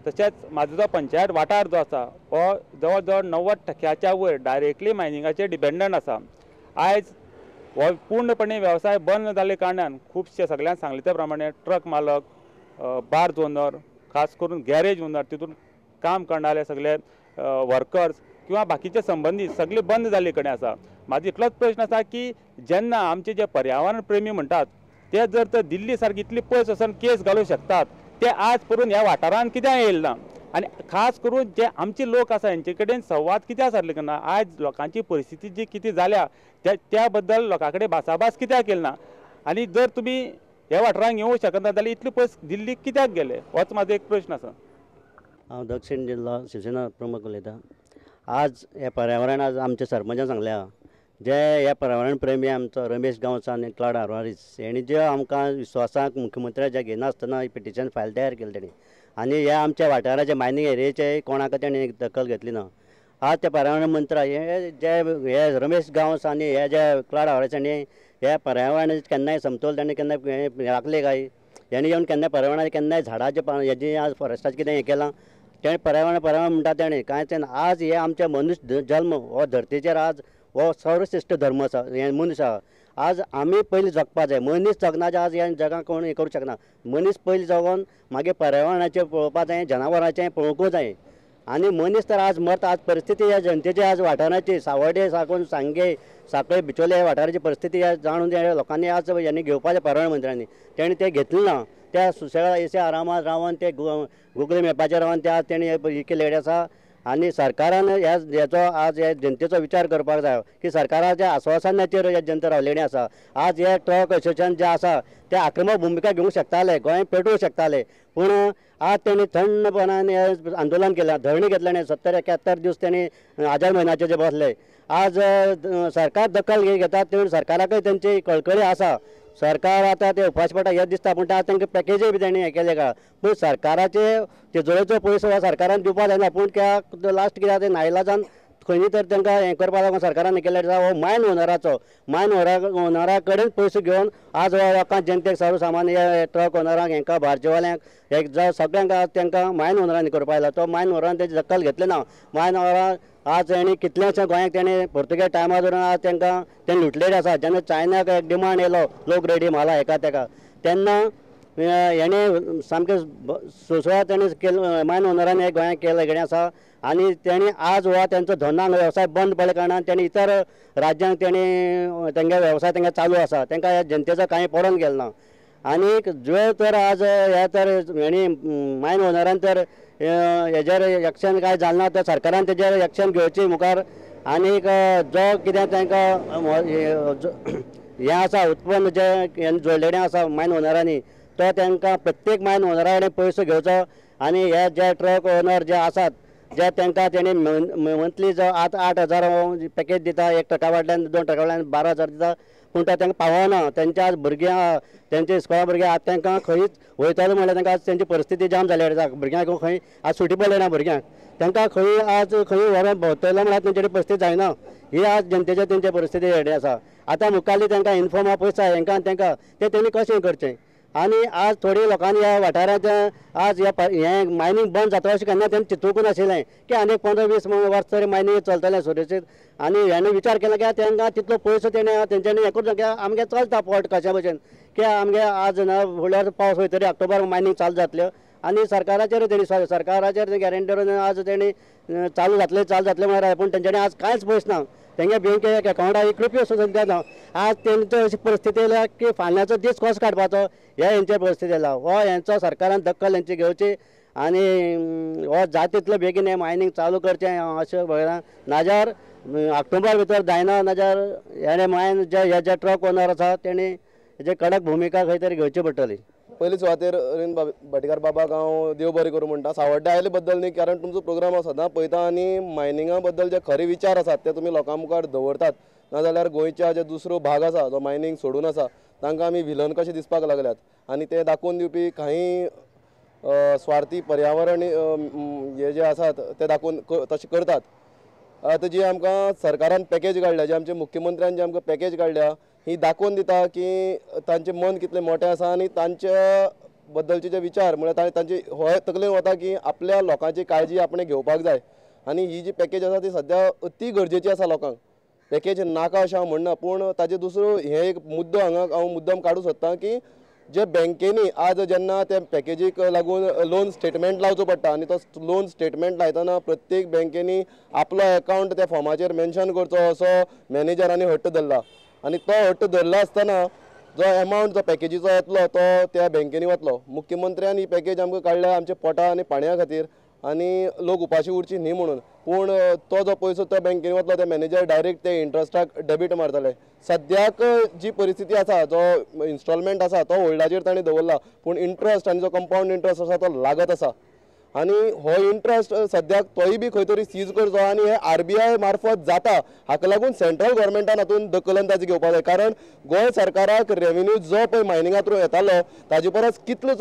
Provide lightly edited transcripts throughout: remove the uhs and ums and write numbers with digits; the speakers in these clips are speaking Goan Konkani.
तशेंच म्हाजो जो पंचायत वाठार जो आसा हो जवळ जवळ 90% वयर डायरेक्टली मायनिंगाचेर डिपेंडंट आसा। आयज हो पूर्णपणे वेवसाय बंद जाल्ले कारणान खुबशे सगळ्यांक सांगले त्या प्रमाणे ट्रक मालक, बार्ज ओनर, खास करून गॅरेज ओनर, तितून काम करणारे सगळे वर्कर्स किंवा बाकीचे संबंदीत सगळे बंद जाल्ले कडेन आसा। म्हाजो इतलोच प्रश्न आसा की जेन्ना आमचे जे पर्यावरण प्रेमी म्हणटात ते जर तर दिल्ली सारकी इतली पयस वचून केस घालूंक शकतात ते आज परून ह्या वाठारान कित्याक येयले ना आनी खास करून जे आमचे लोक आसा हेंचे कडेन संवाद कित्याक सारले ना? आयज लोकांची परिस्थिती जी कितें जाल्या त्या बद्दल लोकां कडेन भासाभास कित्याक केली ना? आनी जर तुमी ह्या वाठारांत येवंक शकना जाल्यार इतले पयस दिल्लीक कित्याक गेले होच म्हाजो एक प्रश्न आसा। हांव दक्षिण जिल्लो शिवसेना प्रमुख उलयतां। आज हे पर्यावरण आज आमच्या सरपंचान सांगल्या जे हे पर्यावरण प्रेमी आमचो रमेश गांवस आनी क्लाड आरवारीस हेणी जे आमकां विश्वासाक मुख्यमंत्र्याच्या घेनासतना पिटिशन फायल तयार केली तेणी आनी ह्या आमच्या वाठाराचे मायनींग एरियेचे कोणाक तेणी दखल घेतली ना। आज ते पर्यावरण मंत्री हे जे हे रमेश गांवस आनी हे जे क्लाड आरवारीस हांणी हे पर्यावरण केन्नाय समतोल तांणी केन्नाय राखले काय हेणी येवन केन्नाय पर्यावरणाचे केन्नाय झाडाचे हेजी आज फॉरेस्टाचें कितें हें केलां तेणें पर्यावरण पर्यावरण म्हणटा तेणें कांयच ना। आज हे आमचे मनुष्य जल्म हो धरतीचेर आज हो सर्वश्रेश्ठ धर्म आसा, हे मनीस आसा। आज आमी पयलीं जगपा जाय, मनीस जगना आज ह्या जगाक कोण हें करूंक शकना। मनीस पयलीं जगोन मागीर पर्यावरणाचें पळोवपा जाय, जनावरांचें पळोवंकूच जाय आनी मनीस तर आज मरता। आज परिस्थिती ह्या जनतेची आज वाठाराची सावड्डे साकून सांगे साखळे बिचोले ह्या वाठाराची परिस्थिती ह्या जाणून लोकांनी आज ह्यांनी घेवपाचें पर्यावरण मंत्र्यांनी तेणी तें घेतलें ना। त्या सुशेगाद एसी आरामात रावन ते गुगल मॅपाचेर रावन ते आज तेणी हे केल्लें आसा आनी सरकारान ह्या हेचो आज ह्या जनतेचो विचार करपाक जाय की सरकाराच्या आस्वासनाचेर ह्या जनता रावलेली आसा। आज हे ट्रक एसोसिएशन जे आसा ते आक्रमक भुमिका घेवंक शकताले, गोंय पेटोवंक शकताले, पूण आज तेणी थंडपणान हे आंदोलन केलें, धरणी घेतलें आनी 70-71 दीस तेणी आझाद मैदानाचेर जे बसले। आज सरकार दखल घेता ते सरकाराकय तेंची कळकळी आसा। सरकार आतां ते उपासपटा हें दिसता, पूण आतां तांकां पॅकेजय बी तेणी हें केलें का पूण सरकाराचे तिजोरेचो पयसो हो सरकारान दिवपा जायना। पूण त्या लास्ट कितें आतां नायलाजान खंय तर तांकां हें करपा लागून सरकारान हें केलें आसा। हो मायन ओनराचो मायन ओनरा कडेन पयसो घेवन आज हो लोकांक जनतेक सर्वसामान्य ट्रक ओनरांक हेंकां बार्जेवाल्यांक हे सगळ्यांक आज तांकां मायन ओनरांनी करपा आयला। तो मायन ओनरान तेजी दखल घेतली ना। मायन ओनरान आज तेणी कितल्याशा गोंयांक तेणी पुर्तुगेज टायमार धरून आज तांकां तेणी लुटलेले आसा। जेन्ना चायनाक एक डिमांड येयलो लोक रेडी म्हाला हेका तेका तेन्ना हेणें सामकें सुसळा तेणें केलें मायन ओनरान हे गोंयांक केलें कितें आसा आनी तेणी आज हो तेंचो धंदो वेवसाय बंद पडल्या कारणान तेणी इतर राज्यांक तेणी तेंगे वेवसाय तेंगे चालू आसा, तेंकां ह्या जनतेचो कांय पडोन गेलो ना। आनीक ज्यो तर आज हे तर हेणी मायन ओनरान तर हेजेर एक्शन कांय जालें ना तर सरकारान तेजेर एक्शन घेवची मुखार आनीक जो कितें तांकां हें आसा उत्पन्न जें जोडलेलें आसा मायन ओनरांनी तो तांकां प्रत्येक मायन ओनरा कडेन पयसो घेवचो आनी हे जे ट्रक ओनर जे आसात जे तांकां तेणी मंथली जो आतां 8,000 पॅकेज दिता, एक ट्रका फाटल्यान 2 ट्रका फाटल्यान 12,000 दिता, पूण तो तांकां पावना। तेंच्या आज भुरग्यां तेंचे इस्कोला भुरगे आज तांकां खंयच वयतलो म्हणल्यार तांकां आज तेंची परिस्थिती जाम जाली आसा। भुरग्यांक खंय आज सुटी पडली ना भुरग्यांक, तांकां खंय आज खंय व्हरोन भोंवतलो म्हणल्यार तेंची परिस्थिती जायना। ही आज जनतेच्या तेंची परिस्थिती हेडी आसा। आतां मुखारली तांकां इन्फॉर्म पयसो हेंकां तांकां तें तेणी कशें करचें आनी आज थोडी लोकांनी ह्या वाठारांत आज हें मायनींग बंद जाता अशें केन्ना तेणें चिंतूंक नाशिल्लें की आनी 15-20 वर्स तरी मायनींग चलतलें सुरक्षीत आनी हेणें विचार केलो की तांकां तितलो पयसो तेणें तेंच्यांनी हें करूं की आमगें चलता पोट कशा भशेन की आमगे आज ना फुडल्या पावस वयतरी ऑक्टोबर मायनींग चालू जातल्यो आनी सरकाराचेर तेणी सरकाराचेर गॅरंटी आज तेणी चालू जातलें चालू जातलें म्हणल्यार पूण तेंच्यांनी आज कांयच पयस ना। तेंगे बँके अकावंटाक 1 रुपयो सुद्दां ना। आज तेंची अशी परिस्थिती येयल्या की फाल्यांचो दीस कसो काडपाचो हे हेंचे परिस्थिती येयला। हो हेंचो सरकारान दखल हेंची घेवची आनी हो जाता तितले बेगीन हें मायनींग चालू करचें अशें पळयलां। नाजाल्यार ऑक्टोबर भितर जायना नाजाल्यार हेणें मायन जे हे जे ट्रक ओनर आसा तेणी हेजे कडक भुमिका खंय तरी घेवची पडटली। पयली सुवातेर रवींद्र भाटीकार बाबाक हांव देव बरें करूं म्हणटा। सावड्डे आयले बद्दल न्ही, कारण तुमचो प्रोग्राम हांव सदां पळयता आनी मायनिंगा बद्दल जे खरे विचार आसात ते तुमी लोकां मुखार दवरतात। नाजाल्यार गोंयच्या जे दुसरो भाग आसा जो मायनींग सोडून आसा तांकां आमी विलन कशें दिसपाक लागल्यात आनी ते दाखोवन दिवपी काही स्वार्थी पर्यावरण हे जे आसात ते दाखोवन तशें करतात। आतां जी आमकां सरकारान पॅकेज काडल्या, जे आमचे मुख्यमंत्र्यान जे आमकां पॅकेज काडल्या ही दाखोवन दिता की तांचें मन कितलें मोटें आसा आनी तांच्या बद्दलचे जे विचार म्हळ्यार तांचे हो तकलेन वता की आपल्या लोकांची काळजी आपणें घेवपाक जाय आनी ही जी पॅकेज आसा ती सद्या अती गरजेची आसा लोकांक. पॅकेज नाका अशें हांव म्हणना, पूण ताजे दुसरो हे एक मुद्दो हांगा हांव मुद्दम काडूंक सोदतां की जे बँकेनी आज जेन्ना ते पॅकेजीक लागून लोन स्टेटमेंट लावचो पडटा आनी तो लोन स्टेटमेंट लायतना प्रत्येक बँकेनी आपलो एकावंट त्या फॉर्माचेर मेन्शन करचो असो मॅनेजरांनी हट्ट धरला आनी तो हट्ट धरला आसतना जो एमावंट जो पॅकेजीचो येतलो तो त्या बँकेनी वतलो. मुख्यमंत्र्यान ही पॅकेज आमकां काडल्या आमच्या पोटा आनी पाणया खातीर आनी लोक उपाशी उरची न्ही म्हणून, पूण तो जो पयसो त्या बँकेन वतलो ते मॅनेजर डायरेक्ट ते इंट्रस्टाक डेबीट मारतले. सद्याक जी परिस्थिती आसा, जो इन्स्टॉलमेंट आसा तो होल्डाचेर ताणें दवरला, पूण इंट्रस्ट आनी जो कंपावंड इंट्रस्ट आसा तो लागत आसा आनी हो इंट्रस्ट सद्याक तोय बी खंय तरी सीज करचो आनी हे आरबीआय मार्फत जाता हाका लागून सेंट्रल गव्हर्मेंटान हातूंत दखलंदाजी घेवपाक जाय. कारण गोंय सरकाराक रेवेन्यू जो पळय मायनिंगा थ्रू येतालो ताजे परस कितलो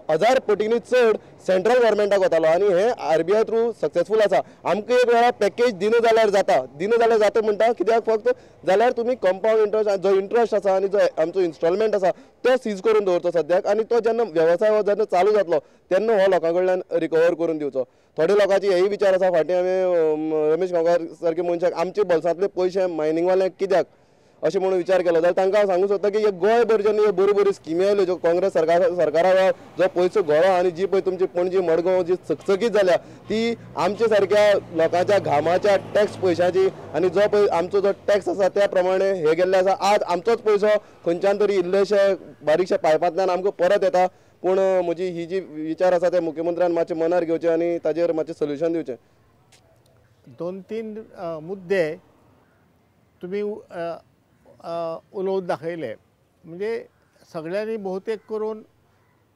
1000 पटींनी चड सेंट्रल गव्हर्मेंटाक वतालो आनी हे आरबीआय थ्रू सक्सेसफूल आसा. आमकां एक वेळा पॅकेज दिना जाल्यार जाता, दिना जाल्यार जाता म्हणटा कित्याक फक्त जाल्यार तुमी कंपावंड इंट्रस्ट जो इंट्रस्ट आसा आनी जो आमचो इन्स्टॉलमेंट आसा तो सीज करून दवरचो सद्याक आनी तो जेन्ना वेवसाय हो जेन्ना चालू जातलो तेन्ना हो लोकां कडल्यान रिकवर करून दिवचो. थोडे लोकांचे हेय विचार आसा, फाटीं आमी रमेश गांवकार सारके मनशाक आमचे बोल्सांतले पयशे मायनिंगवाल्यांक कित्याक अशें म्हणून विचार केलो जाल्यार तांकां हांव सांगूंक सोदता की हे गोंयभर जेन्ना ह्यो बऱ्यो बऱ्यो स्किमी आयल्यो ज्यो काँग्रेस सरकारा वेळार जो पयसो घोळो आनी जी पळय तुमची पणजी मडगांव जी चकचकीत जाल्या ती आमच्या सारक्या लोकांच्या घामाच्या टॅक्स पयशांची आनी जो पळय आमचो जो टॅक्स आसा त्या प्रमाणे हे गेल्ले आसा. आज आमचोच पयसो खंयच्यान तरी इल्लेशे बारीकशे पायपांतल्यान आमकां परत येता, पूण म्हजी ही जी विचार आसा ते मुख्यमंत्र्यान मातशे मनार घेवचे आनी ताजेर मातशें सोल्युशन दिवचें. 2-3 मुद्दे तुमी उलोवन दाखयले, म्हणजे सगळ्यांनी बहुतेक करून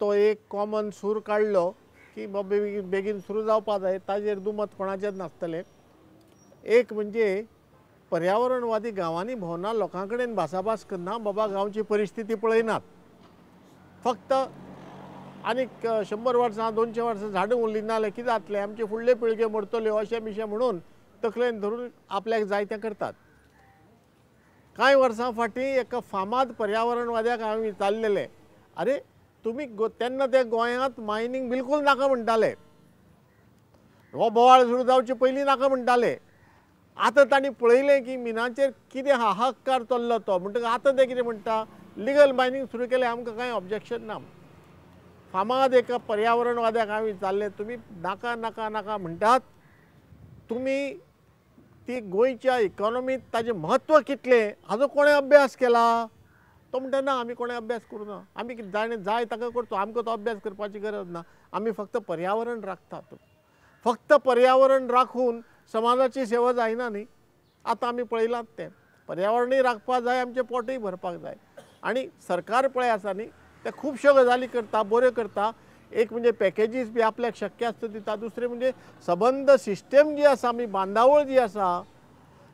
तो एक कॉमन सूर काडलो की बाबा बेगीन सुरू जावपा जाय, ताजेर दुमत कोणाचेंच नासतलें. एक म्हणजे पर्यावरणवादी गांवांनी भोंवना, लोकां कडेन भासाभास करना, बाबा गांवची परिस्थिती पळयनात, फक्त आनीक 100 वर्सां 200 वर्सां झाडां उरलीं ना जाल्यार कितें जातलें, आमचे फुडले पिळगे मरतल्यो अशें बिशें म्हणून तकलेन धरून आपल्याक जाय तें करतात. कांय वर्सां फाटीं एका फामाद पर्यावरणवाद्याक हांवें विचारलेलें, अरे तुमी तेन्ना ते गोंयांत मायनींग बिलकूल नाका म्हणटाले, हो बोवाळ सुरू जावचे पयलीं नाका म्हणटाले, आतां तांणी पळयलें की मिनाचेर कितें हाहाकार चल्लो तो, म्हणटकच आतां ते कितें म्हणटा लिगल मायनींग सुरू केलें, आमकां कांय ऑब्जेक्शन ना. फामाद एका पर्यावरणवाद्याक हांवें विचारलें, तुमी नाका नाका नाका म्हणटात, तुमी ती गोंयच्या इकॉनॉमींत ताजें म्हत्व कितलें हाजो कोणें अभ्यास केला? तो म्हणटा ना, आमी कोणें अभ्यास करूं ना, आमी जाणें जाय ताका करचो, आमकां तो अभ्यास करपाची गरज ना, आमी फक्त पर्यावरण राखतात. फक्त पर्यावरण राखून समाजाची सेवा जायना न्ही, आतां आमी पळयलां तें, पर्यावरणूय राखपाक जाय, आमचें पोटूय भरपाक जाय. आनी सरकार पळय आसा न्ही ते खुबश्यो गजाली करता, बऱ्यो करता. एक म्हणजे पॅकेजीस बी आपल्याक शक्य आसता दिता, दुसरें म्हणजे सबंद सिस्टम जी आसा, आमी बांदावळ जी आसा,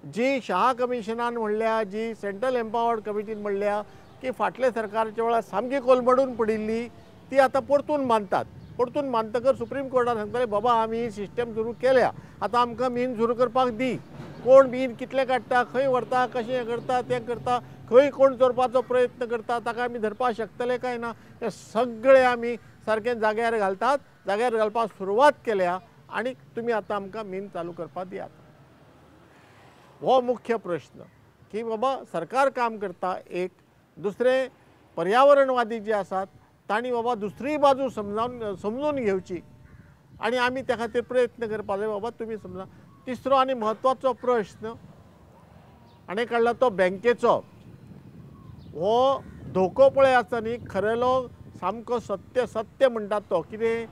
जी शाह कमिशनान म्हणल्या, जी सेंट्रल एम्पावर्ड कमिटीन म्हणल्या की फाटल्या सरकारच्या वेळार सामकी कोलमडून पडिल्ली ती आतां परतून बांदतात. परतून बांदतकर सुप्रीम कोर्टान सांगताले बाबा आमी ही सिस्टम सुरू केल्या, आतां आमकां मीन सुरू करपाक दी, कोण मीन कितलें काडटा, खंय व्हरता, कशें हें करता, तें करता, खंय कोण चोरपाचो प्रयत्न करता, ताका आमी धरपाक शकतले काय ना, हें सगळें आमी सारकें जाग्यार घालतात, जाग्यार घालपाक सुरवात केल्या आनी तुमी आतां आमकां मीन चालू करपाक दियात. हो मुख्य प्रश्न की बाबा सरकार काम करता एक, दुसरें पर्यावरणवादी जे आसात तांणी बाबा दुसरी बाजू समजून घेवची आनी आमी त्या खातीर प्रयत्न करपाक जाय बाबा तुमी समजा. तिसरो आनी म्हत्वाचो प्रश्न आनी काडला तो बँकेचो. हो धोको पळय आसता न्ही, खरेलो सामको सत्य सत्य म्हणटात तो कितें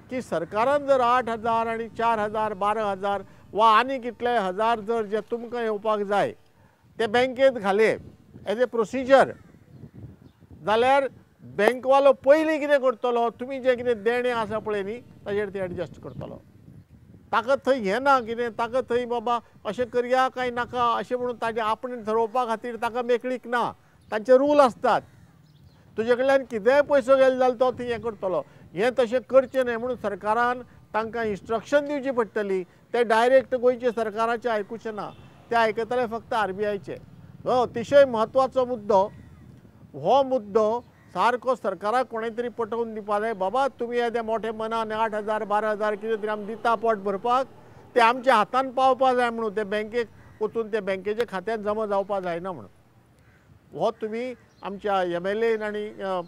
की सरकारान जर 8,000 आनी 4,000 12,000 वा आनी कितले हजार जर जे तुमकां येवपाक जाय ते बँकेत घाले एज ए प्रोसिजर जाल्यार बँकवालो पयलीं कितें करतलो, तुमी जें कितें देणें आसा पळय न्ही ताजेर ते एडजस्ट करतलो. ताका थंय घेना कितें, ताका थंय बाबा अशें करया काय नाका अशें म्हणून ताजें आपणें ठरोवपा खातीर ताका मेकळीक ना. तांचे रूल आसतात, तुजे कडल्यान कितेंय पयसो गेलो जाल्यार तो थंय हें करतलो. हें तशें करचें न्हय म्हणून सरकारान तांकां इन्स्ट्रक्शन दिवची पडटली. ते डायरेक्ट गोंयचे सरकाराचें आयकुचें ना, ते आयकतले फक्त आरबीआयचें. हो अतिशय म्हत्वाचो मुद्दो. हो मुद्दो सारको सरकाराक कोणें तरी पटोवन दिवपा जाय, बाबा तुमी येदे मोठे मनान 8,000 12,000 कितें तरी आमी दिता पोट भरपाक, ते आमच्या हातान पावपा जाय म्हणून, ते बँकेक वचून ते बँकेच्या खात्यान जमा जावपा जायना म्हणून. हो तुमी आमच्या MLA आनी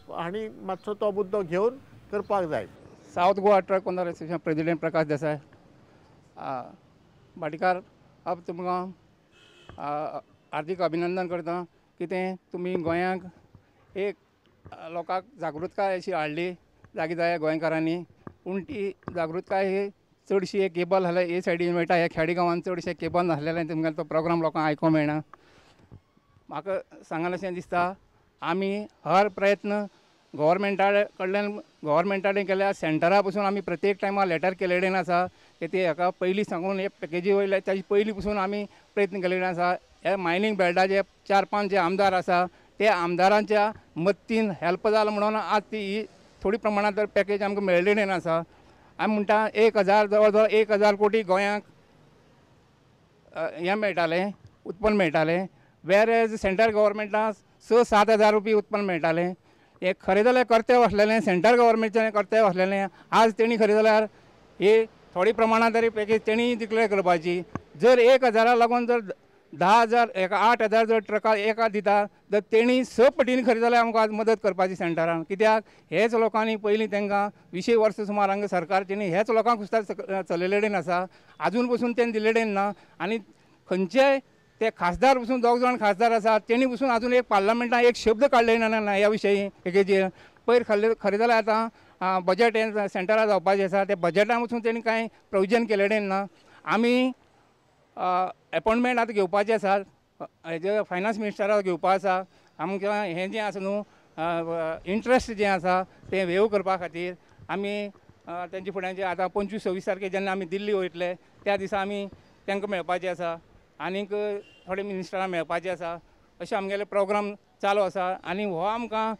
हांणी मातसो तो मुद्दो घेवन करपाक जाय. South Goa truck owner association president Prakash Desai. Bhatikar अब तुमकां हार्दीक अभिनंदन करता कितें तुमी गोंयांक एक लोकांक जागृतकाय अशी हाडली जागे जाय गोंयकारांनी. पूण ती जागृतकाय ही चडशी एक केबल आसल्यार हे सायडीन मेळटा, ह्या खेडे गांवांत चडशे केबल नासलेलें तुमकां तो प्रोग्राम लोकांक आयकोंक मेळना. म्हाका सांगन अशें दिसता आमी हर प्रयत्न गव्हर्मेंटा कडल्यान गव्हर्मेंटा कडेन केल्या, सेंटरा पसून आमी प्रत्येक टायमार लेटर केलेलें आसा की ते हाका पयलीं सांगून हे पॅकेजी वयले ताजे पयलीं पसून आमी प्रयत्न केलेले आसा. हे मायनींग बेल्टाचे 4-5 जे आमदार आसा ते आमदारांच्या मदतीन हेल्प जाला म्हणून आज ती ही थोडी प्रमाणांत तर पॅकेज आमकां मेळ्ळेलें आसा. आमी म्हणटा 1,000 जवळ जवळ 1,000 कोटी गोंयांक हें मेळटालें, उत्पन्न मेळटालें, वेर एज सेंट्रल गव्हर्मेंटाक 6-7 हजार रुपये उत्पन्न मेळटालें. हें खरें जाल्यार कर्तव्य आसलेलें सेंट्रल गव्हर्मेंटचें कर्तव्य आसलेलें. आज तेणी खरें जाल्यार ही थोडी प्रमाणांत तरी पॅकेज तेणी डिक्लेर करपाची. जर 1,000 लागून जर 10,000 8,000 जर ट्रकार एका दिता तर तेणी 6 पटीन खरें जाल्यार आमकां आज मदत करपाची सेंटरान. कित्याक हेच लोकांनी पयलीं तांकां 20 वर्सां सुमार हांगा सरकार तेणी हेच लोकांक सुद्दां चलयलें आसा, आजून पसून तेणी दिलेलें ना. आनी खंयचेय ते खासदार पसून 2 जाण खासदार आसा तेणी पसून आजून एक पार्लमेंटान एक शब्द काडले ना ह्या विशयी पॅकेजीर. पयर खरें जाल्यार आतां बजेट हें सेंटरार जावपाचें आसा, त्या बजेटा पसून तेणी कांय प्रोविजन केलेलें ना. आमी एपॉयंटमेंट आतां घेवपाचें आसा, हेजे फायनान्स मिनिस्टराक घेवपा आसा. आमकां हें जें आसा न्हू इंट्रस्ट जें आसा तें वेव करपा खातीर आमी तेंचे फुड्यान जे आतां 25-26 तारखेर जेन्ना आमी दिल्ली वयतले त्या दिसा आमी तांकां मेळपाचें आसा, आनीक थोडे मिनिस्टरां मेळपाचें आसा. अशें आमगेले प्रोग्राम चालू आसा. आनी हो आमकां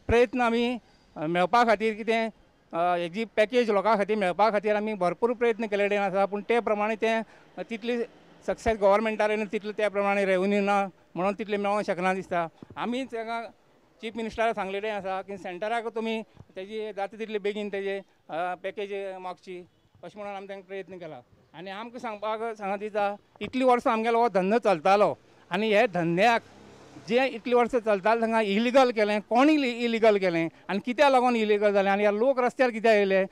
प्रयत्न आमी मेळपा खातीर कितें हेजी पॅकेज लोकां खातीर मेळपा खातीर आमी भरपूर प्रयत्न केलेले आसा. पूण ते प्रमाणे तें तितली सक्सेस गव्हर्मेंटान तितले त्या प्रमाणे रेवन्यू ना म्हणून तितले मेळोंक शकना दिसता. आमी ताका चीफ मिनिस्टराक सांगलेलें आसा की सेंटराक तुमी तेजी जाता तितले बेगीन तेजे पॅकेज मागची अशें म्हणून आमी तांकां प्रयत्न केला. आनी आमकां सांगपाक सांगा दिता इतलीं वर्सां आमगेलो हो धंदो चलतालो आनी हे धंद्याक जे इतलीं वर्सां चलताले तांकां इलिगल केलें, कोणी इलिगल केलें आनी कित्याक लागून इलिगल जालें आनी ह्या लोक रस्त्यार कित्याक येयले?